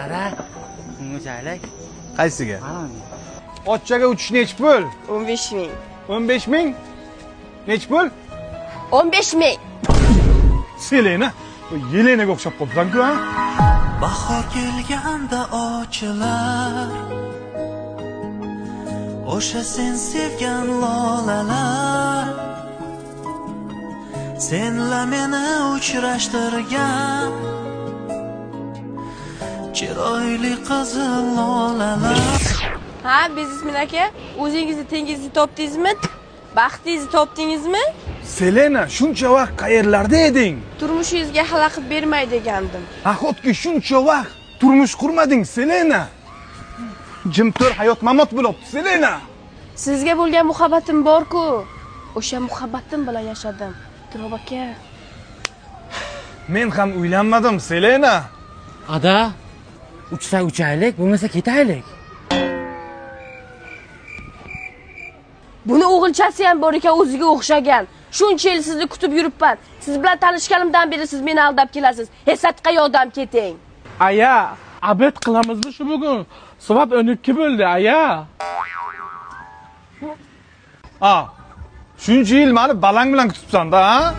Dada, uchaylik. Qaysiga? Otchaga uchish nechi pul? 15 ming. 15 ming? Nechi pul? 15 ming. Selena, Yelenaga o'xshab qolibsan-ku, ha? Bahor kelganda ochilar o'sha sen sevgan lolalar, senla meni uchrashtirgan chiroyli qizil lolalar. Ha, biznesmen aka, o'zingizni tengizni topdingizmi? Baxtingizni topdingizmi? Selena, shuncha vaqt qayerlarda eding? Turmushingizga xalaqit bermay degandim. Nahotki shuncha vaqt turmush qurmading, Selena? Jim tur, hayot mamot bo'libdi, Selena. Sizga bo'lgan muhabbatim bor-ku. O'sha muhabbatim bilan yashadim. Turob aka. Men ham uylanmadim, Selena. Ada, uchsa uchaylik, bo'lmasa ketaylik. Buni o'g'ilchasi ham bor ekan, o'ziga o'xshagan. Shuncha yil sizni kutib yuribman. Siz bilan tanishganimdan beri siz meni aldab kelasiz. Hesatqa yordam keting. Aya, abed qilamizmi shu bugun? Soat 12 bo'ldi, aya. Ha, shuncha yil meni balang bilan kutibsan-da, ha?